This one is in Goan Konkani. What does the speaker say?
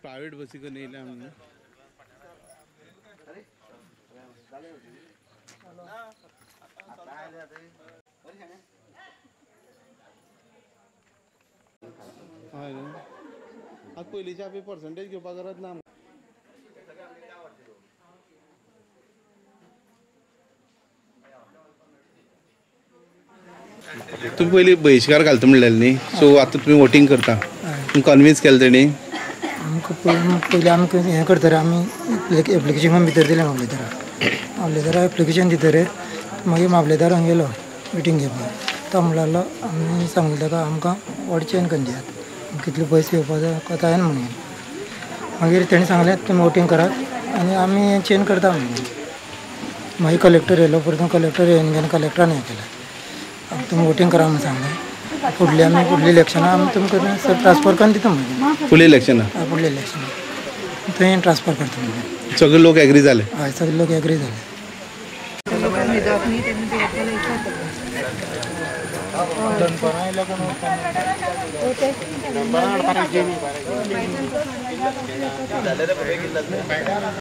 प्रायवेट बसी करून येयल्या आमी. हय न्हू, आतां पयलींच्या बी पर्संटेज घेवपाक गरज ना. तुमी पयलीं बहिश्कार घालता म्हणलेलें न्ही, सो आतां तुमी वोटींग करता, तुमी कन्विन्स केलें तेणी? आमकां पयलीं आमकां हें करतरे आमी एप्लिकेशन भितर दिलें मामलेदाराक. मामलेदाराक एप्लिकेशन दितरे मागीर मामलेदारान गेलो मिटींग घेवपाक. तो म्हणलो आमी सांगलें ताका आमकां वॉर्ड चेंज करून दियात, कितले पयशे येवपा जाय कोता येना म्हणून. मागीर तेणी सांगलें तुमी वोटींग करात आनी आमी चेंज करता म्हणून. मागीर कलेक्टर येयलो, परतून कलेक्टर येवन गेलो, कलेक्टरान हें केलें तुमी वोटींग करा म्हणून सांगलें. फुडले आमी फुडल्या इलेक्शनां आमी तुमकां सर ट्रान्सफर करून दिता म्हणून. फुडल्या इलेक्शनां? हय, फुडल्या इलेक्शनां थंय ट्रान्सफर करता म्हणून. सगळे लोक एग्री जाले? हय, सगळे लोक एग्री जाले.